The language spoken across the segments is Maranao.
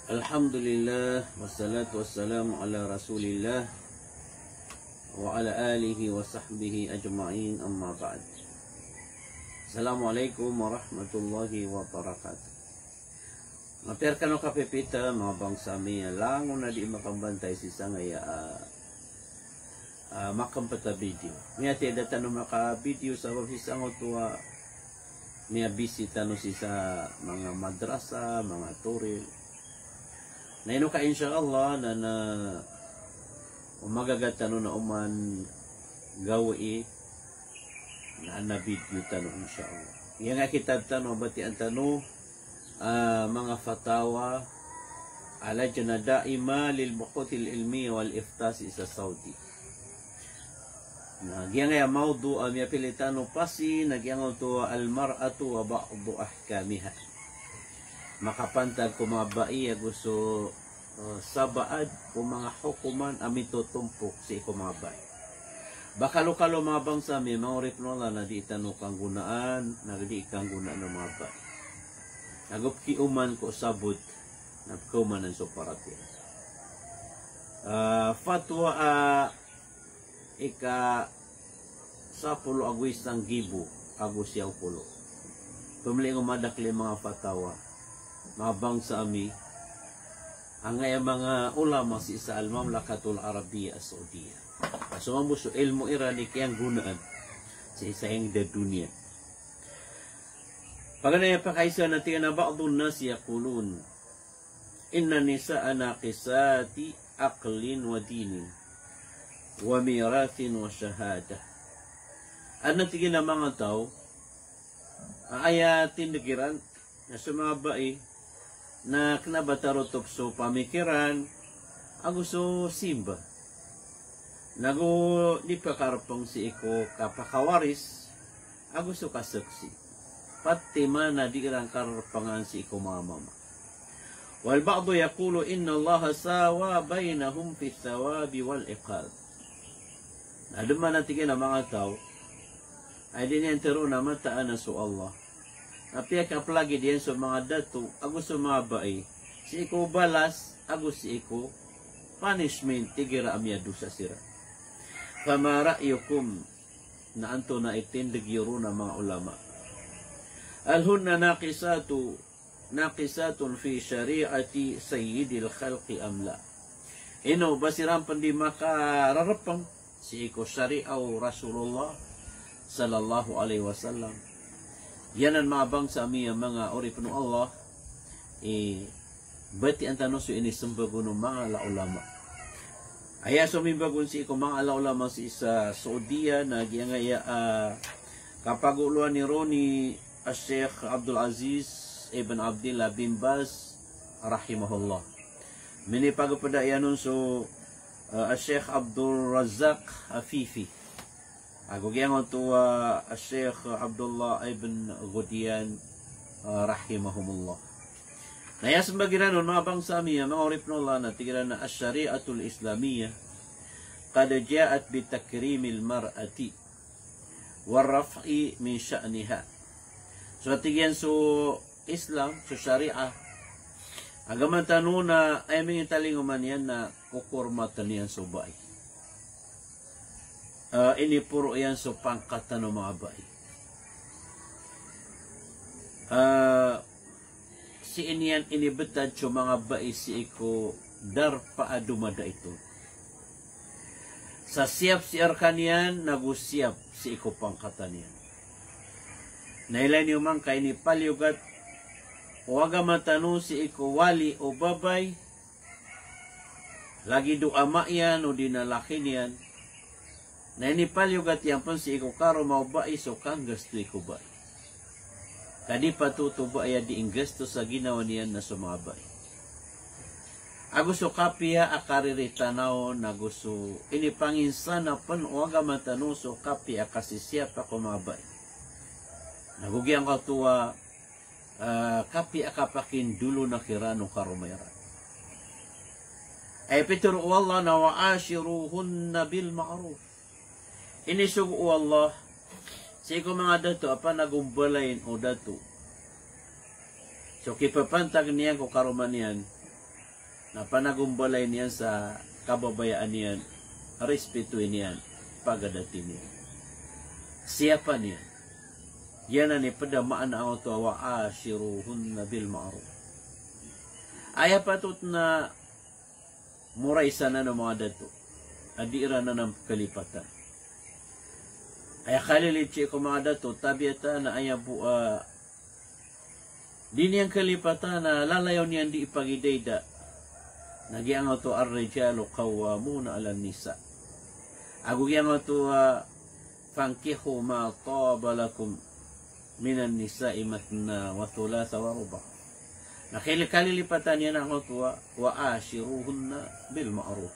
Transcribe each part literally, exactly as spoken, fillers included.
Alhamdulillah, wassalatu wassalamu ala Rasulillah, wa ala alihi wa sahbihi ajma'in, amma ba'd. Assalamualaikum warahmatullahi wabarakatuh. Mapiya rkano kapipita, manga bangsa mi, a langon a di makambantay sii sangkaya a, a, makambantay a video. Miyathay a da tano makavideo sabap sii sangkoto a miyabisi tano sii sa manga madrasa, manga toril. Na ino ka, insha Allah, na, na o magaga tano na oman gawii na, na video tano, insha Allah. Giyangkai a kitab tano, batian tano, ah, manga fatawa a Lajna Daima lil Buhuthil Ilmiya wal Ifta sii sa Saudi. Na giyangkai a mawdu a miyapili tano pasi na giyangkoto a Al Mar'atu wa Ba'du Ahkamiha. Makapantag ko manga bai ago so, eh, sabaad ko manga hokoman a mitotompok sii ko manga bai. Ba kalokalo, manga bangsa mi, manga oripn o Allah, na di tano kanggonaan, na di kanggonaan o manga bai. Ago pkioman ko sabot, na pkiomanan so paratiyaya. Ah, fatwa, ah, ika sapolo ago isa nggibo ago siyaw polo. Pmlingoma a madakl i manga fatawa, manga bangsa ami, angkaya manga ulama sii sa Al-Mamlakatul Arabiyyah As-Saudiyyah. So mambo so ilmo iran i kiyanggonaan sii sa ingd a doniya. Paganay a pakaisa na tig iyan a, ba'dun nasi yaqulun, inna nisa'a naqisati aqlin wa dinin wa mirathin wa shahadah. Adn a tig iyan a manga taw a aya tindg iran na so manga bai na kna ba tarotop so pamikiran ago so simba. Nago di pkarpng sii ko kapakawaris ago so kasaksi. Pati man a di iran karpngan sii ko manga mama. Wal ba'du yaqulu inna Allaha sawa baynahum fi thawabi wal iqab. Na adn man a tig iyan a manga taw a di niyan tharoon a mataan a so Allah na piyakaplagid iyan so manga dato ago so manga bai sii ko balas ago sii ko punishment igira a miyadosa siran. Fama ra'yukum, na antonaa i tindg iyo ron a manga ulama? Hal hunna naqisatu, naqisatun fi shari'ati sayyidil khalqi am la? Ino ba siran pn di makararpng sii ko shariah o Rasulullah sallallahu alaihi wasallam? Giyanan, manga bangsa ami a manga oripn o Allah, i batian tano so inismbag on o manga ala ulama. Aya so mimbag on sii ko manga ala ulama sii sa Saudiya na giyangkaya a kapagoloan iron i Sheikh Abdul Aziz ibn Abdillah bin Baz rahimahullah. Minipagpda iyan on so, eh, Sheikh Abdul Razzaq Afifi. Ago giyangkoto a Sheikh Abdullah ibn Ghudyan, ah, rahimahumullah. Na aya smbag iran on, manga bangsa ami a manga oripn o Allah, na tig iran a ash-shari'atul Islamiyyah qad ja'at bi takrimil mar'ati war raf'i min sha'niha. So tig iyan so Islam, so Shariah, agama tano na aya mingitalingoma niyan na kokormatn iyan so bai. Ah, iniporo iyan so pangkatan o manga bai. Ah, sii niyan inibtad so manga bai sii ko darpa a domadait on. Sa siyap sii rkaniyan, nago siyap sii ko pangkatan iyan. Na ilay niyo man ka inipaliyogat o agama tano sii ko wali o babay, lagid o ama iyan odi na laki niyan, na inipaliyogat iyan pn sii ko karoma o bai so kanggastoy ko bai. Ka di patot o bai a di inggasto sa ginawa niyan na so manga bai. Ago so kapiya a kariritanaw, nago so inipanginsana pn o agama tano so kapiya a kasisiyapa ko manga bai. Nago giyangkoto a ah, kapiya a kapakindolona kiran o karoma iran. Aya pitharo o Allah na wa ashiruhunna bil ma'ruf. Inisogo o Allah sii ko manga dato a panagombalayin o dato so kipapantag niyan ko karoma niyan Na panagombalay niyan sa kababayaan iyan, respetoin iyan, pagadati niyan, siyapa niyan. Giyanan i pd a maana angkoto a wa ashiruhunna bil ma'ruf. Aya patot na moraisan o manga dato a di iran anan kalipatan. Aya kalilid sii ko manga dato, tabiat a na aya bo a di niyan kalipatan na lalayon iyan di ipagidaida. Na giyangkoto ar-rijalu qawwamuna 'alan nisa. Ago giyangkoto a fankihu ma taba lakum minan nisa'i mathna wa thulatha wa ruba'. Na kali-, kalilipatan iyan angkoto a wa ashiruhunna bil ma'ruf.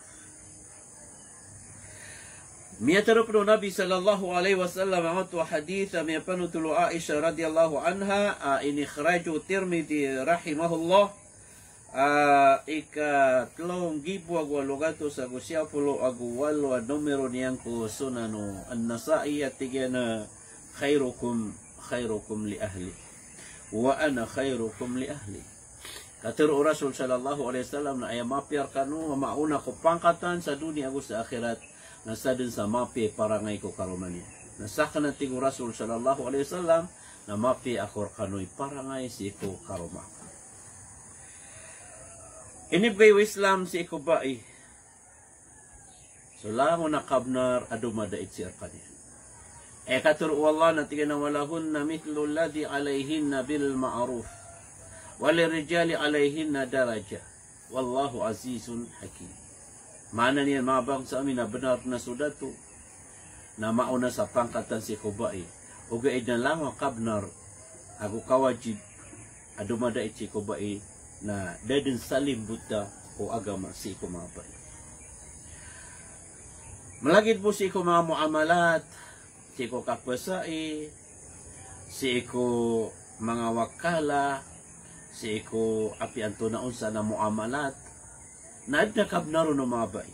Miyatharo pn o Nabi sallallahu alaihi wasallam angkoto a hadith a miyapanothol o Aisha radhiyallahu anha, a inikhraj o Tirmidhi rahimahullah, a ika tlo nggibo ago walo gatos ago siyaw polo ago walo a nomero niyan ko Sunan o An-Nasa'i a tig iyan a khairukum khairukum li ahli. Wa ana khairukum li ahli. Katharo o Rasul sallallahu alaihi wasallam na aya mapiya rkano a maona ko pangkatan sa doniya ago sa akhirat na sadn sa mapiya i parangay ko karoma niyan. Na sakn, a tig o Rasul sallallahu alaihi wasallam, na mapiya ako rkano i parangay sii ko karoma. Inibgay o Islam sii ko bai so langon a kabnar a domadait sii rkaniyan. Aya katharo o Allah na tig iyan a walahunna mithlu alladhi alayhinna bil ma'ruf. Wa lirrijali alayhinna darajah. Wallahu azizun hakim. Maana niyan, manga bangsa ami, na bnar na so dato na maona sa pangkatan sii ko bai. Ogaid na langon a kabnar ago kawajib a domadait sii ko bai na da dn salimbota o agama sii ko manga bai. Malagid bo sii ko manga muamalat, sii ko kapasai, sii ko manga wakala, sii ko apiya antonaa on sa na muamalat, na adn a kabnar on o manga bai.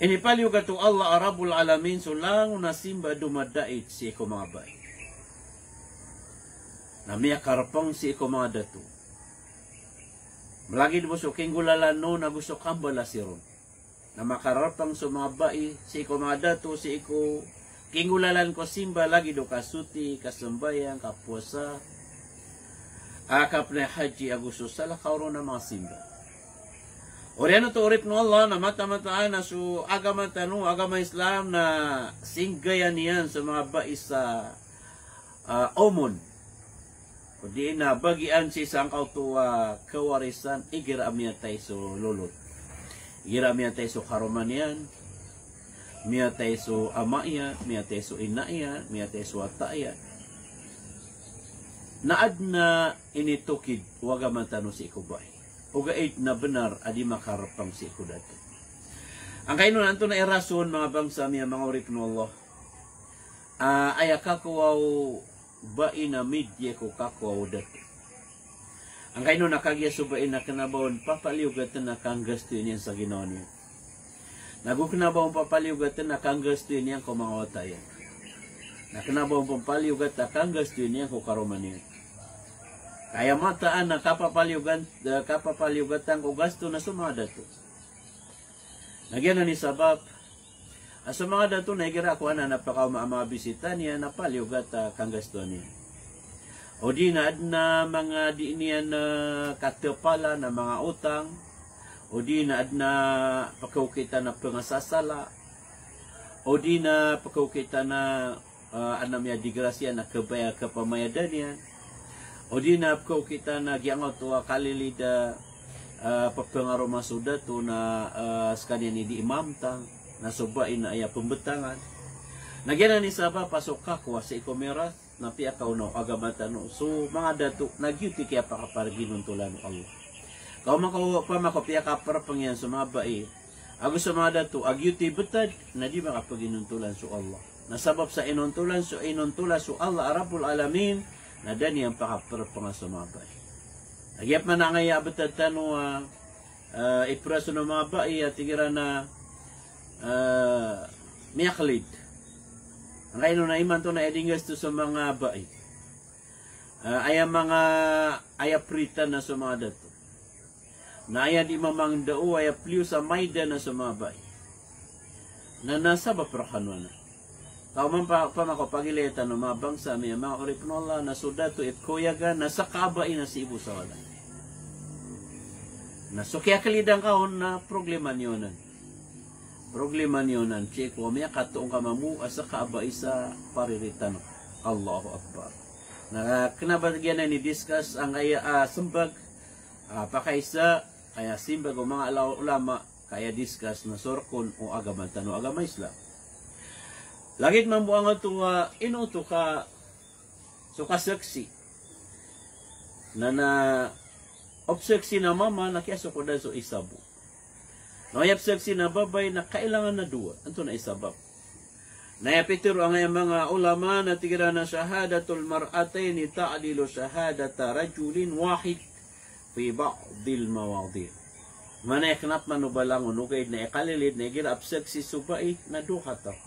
Inipaliyogat o Allah a Rabbul Alamin so langon a simba a domadait sii ko manga bai. Na miyakarpang sii ko manga dato. Malagid bo so kinggolalan on ago so kambalasi ron. Na makarpang so manga bai sii ko manga dato, sii ko kinggolalan ko simba, lagid o kasoti, kasambayang, kapowasa, a kapnay haji ago so salakaw ron a manga simba. Oriyan oto, oripn o Allah, na mataan-mataan a so agama tano, agama Islam, na singgayan iyan so manga bai sa, a, omon. Odi na bagian sii sangkoto a kawarisan igira a miyatay so lolot. Igira a miyatay so karoma niyan, miyatay so ama iyan, miyatay so ina iyan, miyatay so wata iyan, na adn a initokid o agama tano sii ko bai. Ogaid na bnar a di makarpang sii ko dato. Angkaino na antonaa i rason, manga bangsa ami a manga oripn o Allah, a aya kakowa o bai na midiyai ko kakowa o dato. Angkaino na kagiya so bai na kna ba on papaliyogatn a kanggastoy niyan sa ginawa niyan, nago kna ba on papaliyogatn a kanggastoy niyan ko manga wata iyan, na kna ba on papaliyogat a kanggastoy niyan ko karoma niyan. Ka aya mataan a kapapaliyogat, eh, kapapaliyogatan ko gasto na so manga dato. Na giyanan i sabap a so manga dato na igira ko anan a pakaoma a manga bisita niyan na paliyogat a kanggastoan iyan. Odi na adn a manga di niyan, eh, katapalan a manga otang. Odi na adn a pkaokitan a pangasasala. Odi na pkaokitan a, ah, adn a miyadigrasiya na kabaya a kapamayadan iyan. Odi na pkaokitan a giyangkoto a kalilid a, ah, ppangaroma so dato na, ah, skaniyan i di mamtang, na so bai na aya pmbtangan. Na giyanan i sabap a so kakowa sii ko miras na piyakaona o agama tano so manga dato na giyoto i kiyapakaparginontolan o Allah. Ka opama ka, opama ka piyakaparpang iyan so manga bai ago so manga dato a giyoto i btad, na di makapaginontolan so Allah. Na sabap sa inontolan so, inontolan so Allah a Rabbul Alamin, na da niyan pakaparpanga so manga bai. Na giyap man angkaya a btad tano a, ah, iprason o manga bai a tig iran a, ah, miyaklid. Angkaino na imanto na aya di nggasto so manga bai, ah, aya manga, aya pritan na so manga dato. Na aya di mamangndao, aya pliyo sa maida na so manga bai. Na, na sabap rkano anan. Ka opama pa, opama ko pagilaya tano manga bangsa mi a manga oripn o Allah, na so dato i pkhaoyagan na sa kabai na sii bo sa walay. Na so kiyaklidan ka on na problema niyo anan. Problema niyo anan, sii ko miyakatoon ka mambo a sa kabai sa pariritan. Allahu Akbar. Na kna ba giyanan i discuss angkaya, ah, smbag, ah, pakaisa, aya simbag o manga ulaw-, ulama, ka aya discuss na so rkon o agama tano, agama Islam. Lagid mambo angkoto a, ah, ino oto ka, so kasaksi. Na, na, o psaksi na mama na kiyasokodan so isa bo. Na aya psaksi na babay na kailangan na dowa. Antonaa i sabap? Na aya pitharo angkaya manga ulama na tig iran a shahadatul mar'atayni ta'dilu shahadata rajulin wahid fi ba'dil mawadi'. Maana aya kna pman o ba langon, ogaid na aya kalilid na igira a psaksi so bai na dowa kataw.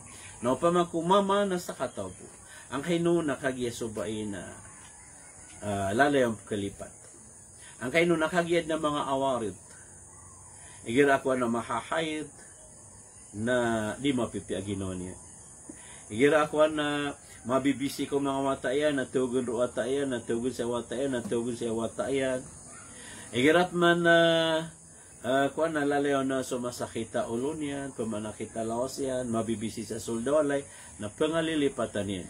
Na opama ko mama na sakataw bo. Angkaino na kagiya so bai na, ah, lalayon pkhalipat. Angkaino na kagiya adn a manga awarid. Igira kowan na mahahaid, na di mapipiya a ginawa niyan. Igira kowan na mabibisi ko manga wata iyan, na tawagn roo wata iyan, na tawagn sa wata iyan, na tawagn sa wata iyan. Igira pman na, ah, kowan na lalayon na so masakit a olo niyan, pman a sakit a lawas iyan, mabibisi sa sold a walay, na pngalilipatan iyan.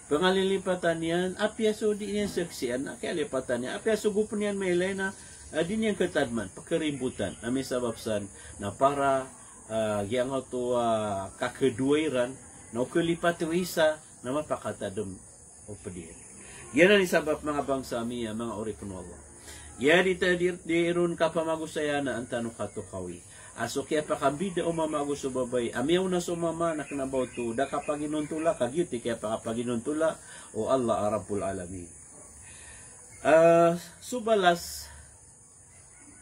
Pngalilipatan iyan, apiya so di niyan saksian, na kiyalipatan iyan, apiya so gopn iyan mailay na, ah, di niyan katadman, pkharimbotan, na misabap san, na para, ah, giyangkoto a, ah, kakadowa iran, na o khalipat o isa, na mapakatadm o pd iyan. Giyanan i sabap manga bangsa mi a manga oripn o Allah. Giya di ta di, di ron kapamagosaya na an tano katokawi. A so kiyapakambida o mama ago so babay. A miyaona so mama na kna ba oto da kapaginontola, ka giyoto i kiyapakapaginontola o Allah a Rabbul Alamin. Ah, so balas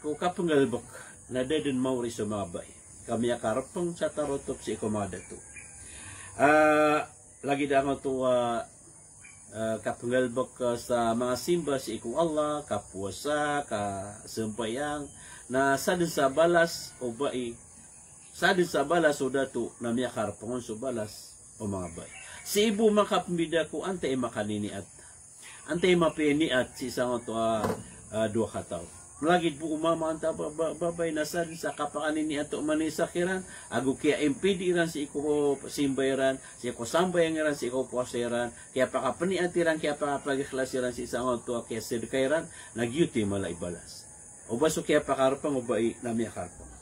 ko kapnggalbk na da dn maori so manga bai. Ka miyakarpng sa tarotop sii ko manga dato. Ah, lagid angkoto a, ah, kapnggalbk sa manga simba sii ko Allah, kapowasa, kasambayang, na sadn sa balas o bai, sadn sa balas o dato, na miyakarpng on so balas o manga bai. Sii bo makapmbida ko antaa i makaniniat. Antaa i mapiya i niat sii sangkoto a, ah, dowa kataw. Mlagid bo o mama antaa ba, ba, babay na sadn sa kapakaniniat o manisa kiran, ago kiyaimpidi iran sii ko simba iran, sii ko sambayang iran, sii ko powasa iran, kiyapakapniat iran, kiyapakapagikhlas iran sii sangkoto a kiyasadka iran, na giyoto i mala i balas. O ba so kiyapakarpng o bai na miyakarpng.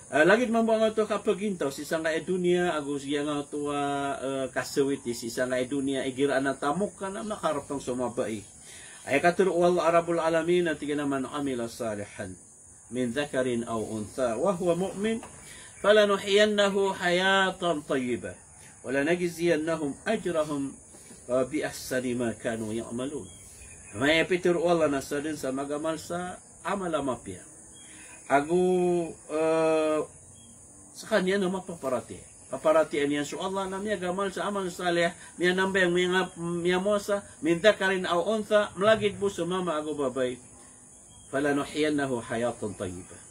Ah, lagid mambo angkoto a kapagintaw sii sangkaya doniya, ago sii angkoto a, ah, kasawiti sii sangkaya doniya, igira adn a tamok ka na makarpng so manga bai. Aya katharo o Allah a Rabbul Alamin a tig iyan a, "Man amila salihan min dhakarin aw untha wa huwa mu'min, falanuhyiyannahu hayatan tayyibah, wa lanajziyannahum ajrahum, ah, bi ahsani ma kanu ya'malun." Aya pitharo o Allah na sadn sa magamal sa amal a mapiya. Ago, eh, skaniyan na mapaparatiyaya. Paparatiyayaan iyan so Allah na miyagamal sa amal salih, miyanambayang, miyangap-, miyamowasa, min dhakarin aw untha, mlagid bo so mama ago babay. Falanuhyiyannahu hayatan tayyibah.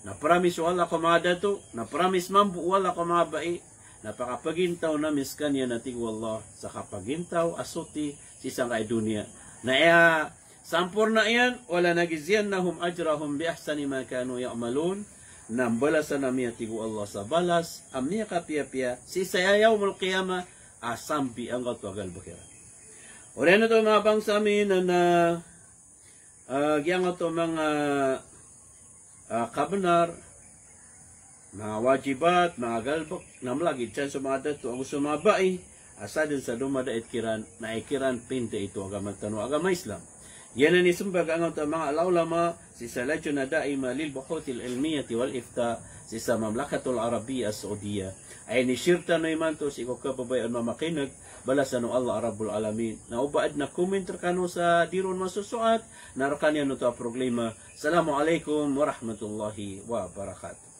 Na promise o Allah ko manga dato, na promise mambo o Allah ko manga bai, na pakapagintaw ami skaniyan a tig o Allah, sa kapagintaw a soti sii sangkaya doniya. Na aya samporna iyan, wa lanajziyannahum ajrahum bi ahsani ma kanu ya'malun. Na mbalasan ami a tig o Allah sa balas a miyakapiyapiya sii sa yawmul qiyamah a sambi angkoto a galbk iran. Oriyan oto manga bangsa mi na, na, ah, giyangkoto manga, ah, kabnar, manga wajibat, manga galbk, na mlagid san so manga dato ago so manga bai a sadn sa domadait kiran, na aya kiran pinda ito agama tano, agama Islam. Giyanan i smbag angkoto a manga ulama sii sa Lajnah Daimah lil Buhuthil Ilmiyyah wal Ifta sii sa Mamlakatul Arabiyyah As Saudiyah. Aya ini-share tano imanto sii ko kababayaan o mamakin'g, balasan o Allah Rabbul Alamin. Na o ba adn a comment rkano sa di ron masosoat, na rkaniyan oto a problema. Assalamu alaikum warahmatullahi wabarakatuh.